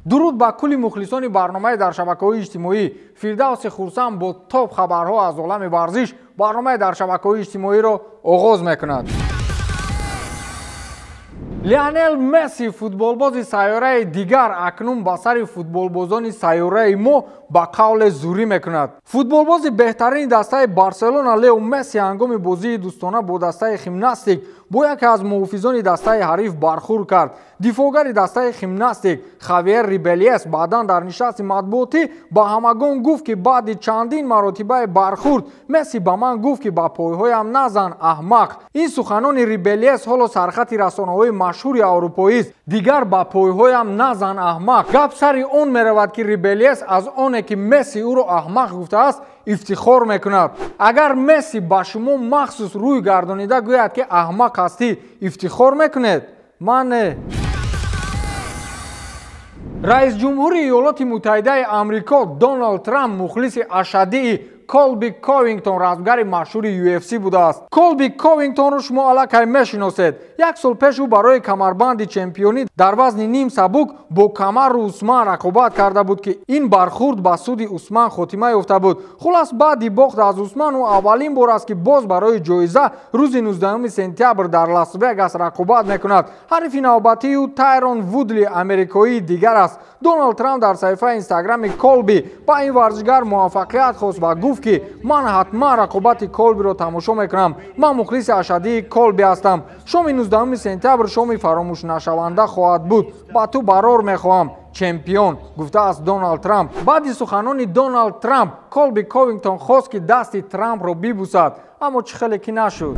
Дуруд ба кулли мухлисони барномаи дар шабакаҳои иҷтимоӣ. Фирдавси Хурсанд бо топ хабарҳо аз олами варзиш барномаи дар шабакаҳои иҷтимоиро оғоз мекунад. Лионел Месси, футболбози сайёраи дигар, акнун ба сари футболбозони сайёраи мо ба қавле зурӣ мекунад. Футболбози беҳтарини дастаи Барселона Лео Месси ҳангоми бозии дӯстона бо дастаи Химнастик бо яке аз муҳофизони дастаи ҳариф бархӯрд кард. Дифоъгари дастаи Химнастик Хавьер Рибелиес баъдан дар нишасти матбуотӣ ба ҳамагон гуфт, ки баъди чандин маротибаи бархӯрд Месси ба ман гуфт, ки ба пойҳоям назан, аҳмақ. Ин суханони Рибелиес ҳоло сархати расонаҳои машҳури аврупоист. Дигар ба пойҳоям назан, аҳмақ. Гап сари он меравад, ки Рибелиес аз оне ки Месси ӯро аҳмақ гуфтааст ифтихор мекунад. Агар Месси ба шумо махсус рӯй гардонида гӯяд, ки аҳмақ ҳастӣ, ифтихор мекунед? Ман не. Раисҷумҳури Иёлоти Муттаҳидаи Амрико Доналд Трамп мухлиси ашаддии Колби Ковингтон, размгари машҳури UFC будааст. Колби Ковингтонро шумо аллакай мешиносед. Як сол пеш ӯ барои камарбанди чемпионӣ дар вазни ним сабук бо Камару Усман рақобат карда буд, ки ин бархӯрд ба суди Усман хотима ёфта буд. Хулас, баъди бохт аз Усман ӯ аввалин бор аст, ки боз барои ҷоиза рӯзи 19 сентябр дар Лас-Вегас рақобат мекунад. Ҳарифи навбатии ӯ Тайрон Вудли, америкоии дигар аст. Доналд Трамп дар саҳифаи инстаграми Колби ба ин варзишгар муваффақият хост ва гуфт, ки ман ҳатман рақобати Колбиро тамошо мекунам. Ман мухлиси ашаддии Колби ҳастам. Шоми 19 сентябр шоми фаромӯшнашаванда хоҳад буд. Ба ту барор мехоҳам, чемпион, гуфтааст Доналд Трамп. Баъди суханони Доналд Трамп Колби Ковингтон хост, ки дасти Трампро бибусад, аммо чӣ хеле ки нашуд.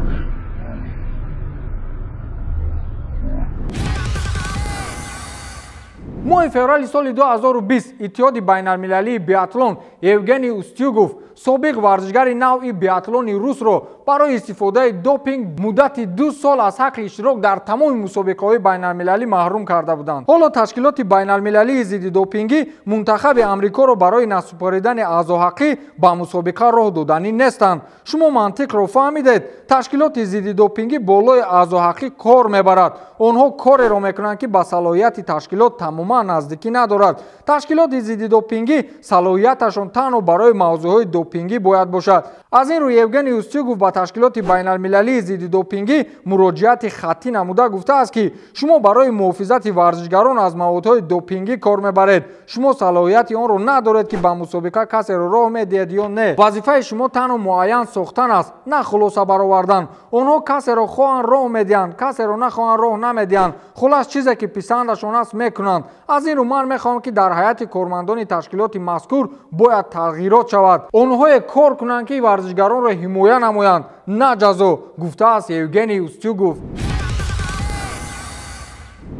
Моҳи феврали соли 2020 Иттиҳоди байналмилалии биатлон Евгений Устюгов, собиқ варзишгари навъи биатлони русро, барои истифодаи допинг муддати 2 сол аз ҳаққи иштирок дар тамоми мусобиқаҳои байналмилалӣ маҳрум карда буданд. Ҳоло ташкилоти байналмилалии зидди допингӣ мунтахаби Амрикоро барои насупоридани аъзоҳаққӣ ба мусобиқа роҳ доданӣ нестанд. Шумо мантиқро фаҳмидед. Ташкилоти зидди допингӣ болои аъзоҳаққӣ кор мебарад. Онҳо кореро мекунанд, ки ба салоҳияти ташкилот тамоман наздикӣ надорад. Ташкилоти зидди допингӣ салоҳияташон танҳо барои мавзӯъҳои допингӣ бояд бошад. Аз ин рӯ Евгений Устюгов ба ташкилоти байналмилалии зидди допингӣ муроҷиати хаттӣ намуда гуфтааст, ки шумо барои муҳофизати варзишгарон аз маводҳои допингӣ кор мебаред. Шумо салоҳияти онро надоред, ки ба мусобиқа касеро роҳ медиҳед ё не. Вазифаи шумо танҳо муайян сохтан аст, на хулоса баровардан. Онҳо касеро хоҳанд роҳ медиҳанд, касеро нахоҳанд роҳ намедиҳанд. Хулас, чизе ки писандашон аст мекунанд. Аз ин рӯ ман мехоҳам, ки дар ҳайати кормандони ташкилоти мазкур бояд тағйирот шавад. Онҳое кор кунанд, ки варзишгаронро ҳимоя намоянд, на ҷазо, гуфтааст Евгений Устюгов.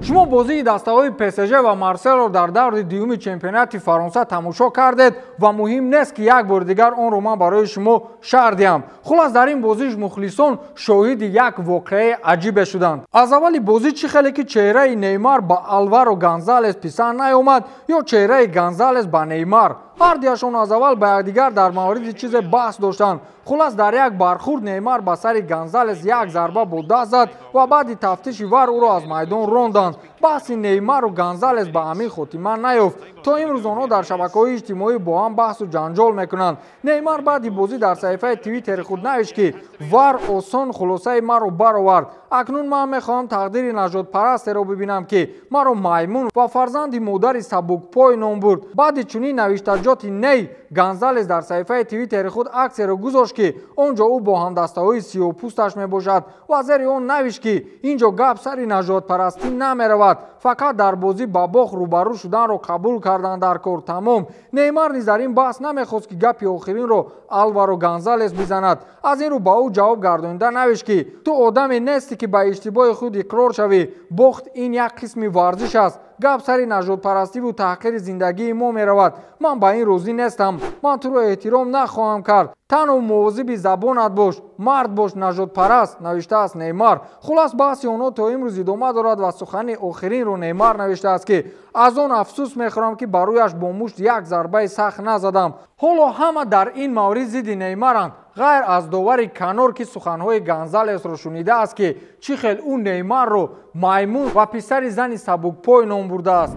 Шумо бозии дастаҳои ПСЖ ва Марселро дар даври дуюми чемпионати Фаронса тамошо кардед ва муҳим нест, ки як бори дигар онро ман барои шумо шарҳ диҳам. Хулас, дар ин бозиш мухлисон шоҳиди як воқеаи аҷибе шуданд. Аз аввали бозӣ чӣ хеле ки чеҳраи Неймар ба Алваро Гонзалес писанд наёмад ё чеҳраи Гонзалес ба Неймар. Ҳардуяшон аз аввал ба якдигар дар мавриди чизе баҳс доштанд. Хулас, дар як бархӯрд Неймар ба сари Гонзалес як зарба бо даст зад ва баъди тафтиши ВАР ӯро аз майдон ронданд. Баҳси Неймару Гонзалес ба ҳамин хотима наёфт. То имрӯз онҳо дар шабакаҳои иҷтимоӣ бо ҳам баҳсу ҷанҷол мекунанд. Неймар баъди бозӣ дар саҳифаи Твиттери худ навишт, ки ВАР осон хулосаи маро баровард. Акнун ман мехоҳам тақдири нажодпарастеро бибинам, ки маро маймун ва фарзанди модари сабукпой ном бурд. Баъди чунин навиштаҷоти Ней, Гонзалес дар саҳифаи Твиттери худ аксияро гузошт, ки он ҷо ӯ бо ҳамдастаҳои сиёҳпӯсташ мебошад ва зери он навишт, ки ин ҷо гап сари нажодпарастӣ намеравад, фақат дар бозӣ ба бохт рӯбарӯ шуданро қабул карданд дар кор тамом. Неймар низ дар ин баҳс намехост, ки гапи охиринро Алваро Гонзалес бизанад. Аз ин рӯ ба ӯ ҷавоб гардонида навишт, ки ту одаме нестӣ, ки ба иштибоҳи худ иқрор шавӣ. Бохт ин як қисми варзиш аст. Гап сари нажодпарастиву таҳқири зиндагии мо меравад. Ман ба ин розӣ нестам. Ман туро эҳтиром нахоҳам кард. Танҳо мувозиби забонат бош, мард бош, нажодпараст, навиштааст Неймар. Хулас, баҳси онҳо то имрӯз идома дорад ва сухани охиринро Неймар навиштааст, ки аз он афсӯс мехӯрам, ки ба рӯяш бо мушт як зарбаи сахт назадам. Ҳоло ҳама дар ин маврид зидди Неймаранд, ғайр аз довари канор, ки суханҳои Гонзалесро шунидааст, ки чӣ хел ӯ Неймарро маймун ва писари зани сабукпой ном бурдааст.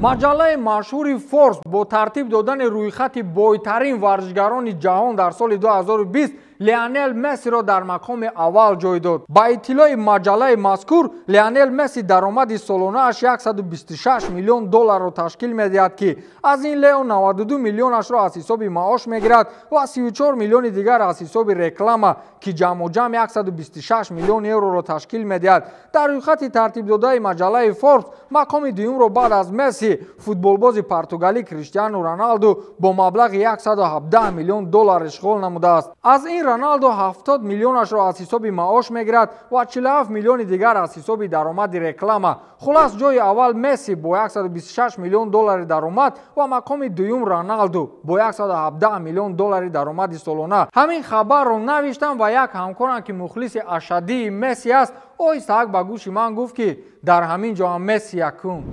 Маҷаллаи машҳури Форбс бо тартиб додани рӯйхати бойтарин варзишгарони ҷаҳон дар соли 2020 Лионел Мессиро дар мақоми аввал ҷой дод. Ба иттилои маҷаллаи мазкур, Лионел Месси даромади солонааш 126 миллион долларро ташкил медиҳад, ки аз ин Лео 92 миллионашро аз ҳисоби маош мегирад ва 34 миллиони дигар аз ҳисоби реклама, ки ҷамъу ҷамъ 126 миллион евроро ташкил медиҳад. Дар рӯйхати тартибдодаи маҷаллаи Форбс мақоми дуюмро баъд аз Месси футболбози португалӣ Криштиану Роналду бо маблағи 117 миллион доллар ишғол намудааст. Аз ин Роналду 70 миллионашро аз ҳисоби маош мегирад ва 47 миллиони дигар аз ҳисоби даромади реклама. Хулас, ҷои аввал Месси бо 126 миллион доллари даромад ва мақоми дуюм Роналду бо 117 миллион доллари даромади солона. Ҳамин хабарро навиштам ва як ҳамкорам, ки мухлиси ашаддии Месси аст, оҳистаак ба гӯши ман гуфт, ки дар ҳамин ҷо ҳам Месси якум.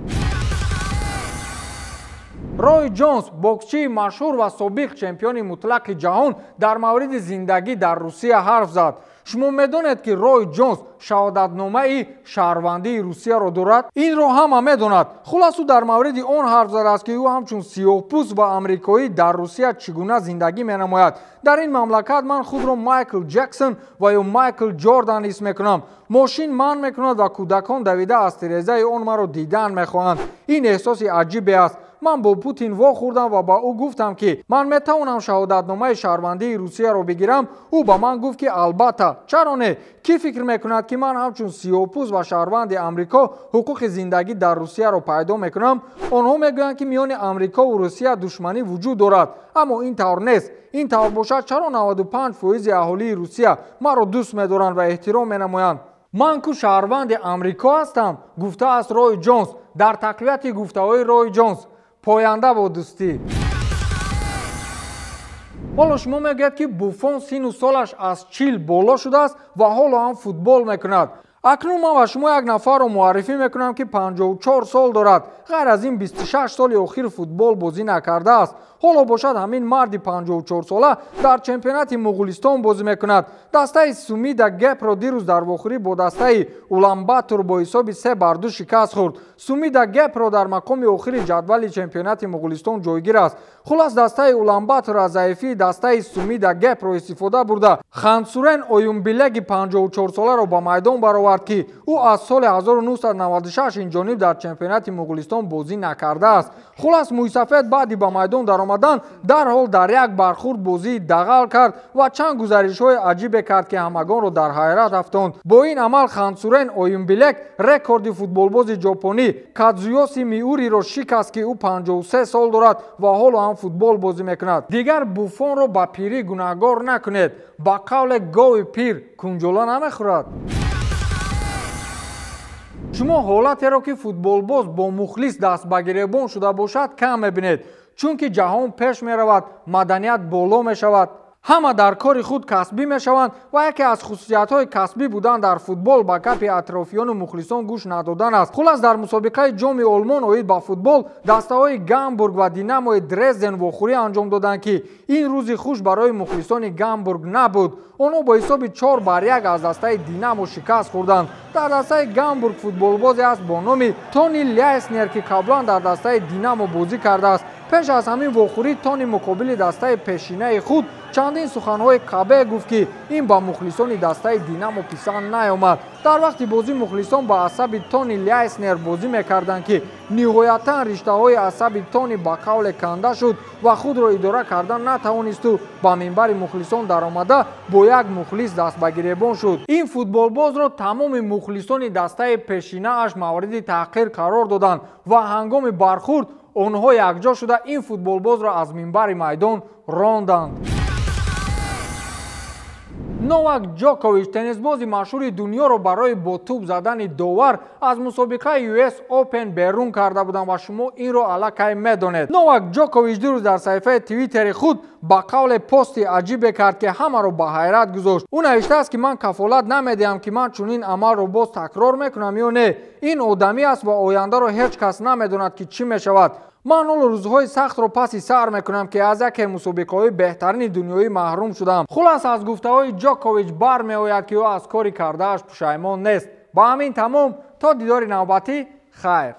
Рой Ҷонс, боксчии машҳур ва собиқ чемпиони мутлақи ҷаҳон, дар мавриди зиндагӣ дар Русия ҳарф зад. Шумо медонед, ки Рой Ҷонс шаҳодатномаи шаҳрвандии Русияро дорад? Инро ҳама медонад. Хулас, ӯ дар мавриди он ҳарф задааст, ки ӯ ҳамчун сиёҳпӯст ва амрикоӣ дар Русия чӣ гуна зиндагӣ менамояд. Дар ин мамлакат ман худро Майкл Ҷексон ва ё Майкл Ҷордан ҳис мекунам. Мошин манъ мекунад ва кӯдакон давида аз тирезаи он маро дидан мехоҳанд. Ин эҳсоси аҷибе аст. Ман бо Путин вохӯрдам ва ба ӯ гуфтам, ки ман метавонам шаҳодатномаи шаҳрвандии Русияро бигирам. Ӯ ба ман гуфт, ки албатта, чаро не? Кӣ фикр мекунад, ки ман ҳамчун сиёҳпӯст ва шаҳрванди Амрико ҳуқуқи зиндагӣ дар Русияро пайдо мекунам? Онҳо мегӯянд, ки миёни Амрико ва Русия душманӣ вуҷуд дорад, аммо ин тавр нест. Ин тавр бошад, чаро 95% аҳолии Русия маро дӯст медоранд ва эҳтиром менамоянд? Ман ку шаҳрванди Амрико ҳастам, гуфтааст Рой Ҷонс. Дар тақвияти гуфтаҳои Рой Ҷонс, поянда бо дӯстӣ. Ҳоло шумо мегӯяд, ки Буфон сину солаш аз 40 боло шудааст ва ҳоло ҳам футбол мекунад. Акнун ман ба шумо як нафарро муаррифӣ мекунам, ки 54 сол дорад. Ғайр аз ин 26 соли охир футбол бозӣ накардааст. Ҳоло бошад, ҳамин марди 54сола дар чемпионати Муғулистон бозӣ мекунад. Дастаи Сумида Гепро дирӯз дар вохӯрӣ бо дастаи Уланбатор бо ҳисоби 3-2 шикаст хӯрд. Сумида Гепро дар мақоми охири ҷадвали чемпионати Муғулистон ҷойгир аст. Хулас, дастаи Уланбатор аз заифии дастаи Сумида Гепро истифода бурда, Хансурен Оюнбилеги 54соларо ба майдон баровард, ки ӯ аз соли 1996 инҷониб дар чемпионати Муғулистон бозӣ накардааст. Хулас, мӯйсафед баъди ба майдон даромадан дарҳол дар як бархӯрд бозии дағал кард ва чанд гузаришҳои аҷибе кард, ки ҳамагонро дар ҳайрат афтонд. Бо ин амал Хансурен Оюнбилек рекорди футболбози ҷопонӣ Кадзуёси Миуриро шикаст, ки ӯ 53 сол дорад ва ҳоло ҳам футбол бозӣ мекунад. Дигар Буфонро ба пирӣ гунаҳгор накунед. Ба қавле, гови пир кунҷола намехӯрад. Шумо ҳолатеро, ки футболбоз бо мухлис даст ба гиребон шуда бошад, кам мебинед, чунки ҷаҳон пеш меравад, маданият боло мешавад, ҳама дар кори худ касбӣ мешаванд ва яке аз хусусиятҳои касбӣ будан дар футбол ба гапи атрофиёну мухлисон гӯш надодан аст. Хулас, дар мусобиқаи ҷоми Олмон оид ба футбол дастаҳои Гамбург ва Динамои Дрезден вохӯрӣ анҷом доданд, ки ин рӯзи хуш барои мухлисони Гамбург набуд. Онҳо бо ҳисоби 4-1 аз дастаи Динамо шикаст хӯрданд. Дар дастаи Гамбург футболбозе аст бо номи Тони Ляйснер, ки қаблан дар дастаи Динамо бозӣ кардааст. Пеш аз ҳамин вохӯрӣ Тони муқобили дастаи пешинаи худ чандин суханҳои қабеҳ гуфт, ки ин ба мухлисони дастаи Динамо писанд наёмад. Дар вақти бозӣ мухлисон ба асаби Тони Ляйснер бозӣ мекарданд, ки ниҳоятан риштаҳои асаби Тони ба қавле канда шуд ва худро идора кардан натавонисту ба минбари мухлисон даромада бо як мухлис даст ба гиребон шуд. Ин футболбозро тамоми мухлисони дастаи пешинааш мавриди таҳқир қарор доданд ва ҳангоми бархӯрд онҳо якҷо шуда ин футболбозро аз минбари майдон ронданд. Новак Ҷокович, теннисбози машҳури дунёро барои бо тӯб задани довар аз мусобиқаи US Open берун карда буданд ва шумо инро аллакай медонед. Новак Ҷокович дирӯз дар саҳифаи Твиттери худ ба қавле пости аҷибе кард, ки ҳамаро ба ҳайрат гузошт. Ӯ навиштааст, ки ман кафолат намедиҳам, ки ман чунин амалро боз такрор мекунам ё не. Ин одамӣ аст ва ояндаро ҳеҷ кас намедонад, ки чӣ мешавад. Ман ҳоло рӯзҳои сахтро паси сар мекунам, ки аз яке мусобиқаҳои беҳтарини дунёӣ маҳрум шудам. Хулас, аз гуфтаҳои Ҷокович бармеояд, ки ӯ аз кори кардааш пушаймон нест. Ба ҳамин тамом, то дидори навбатӣ, хайр.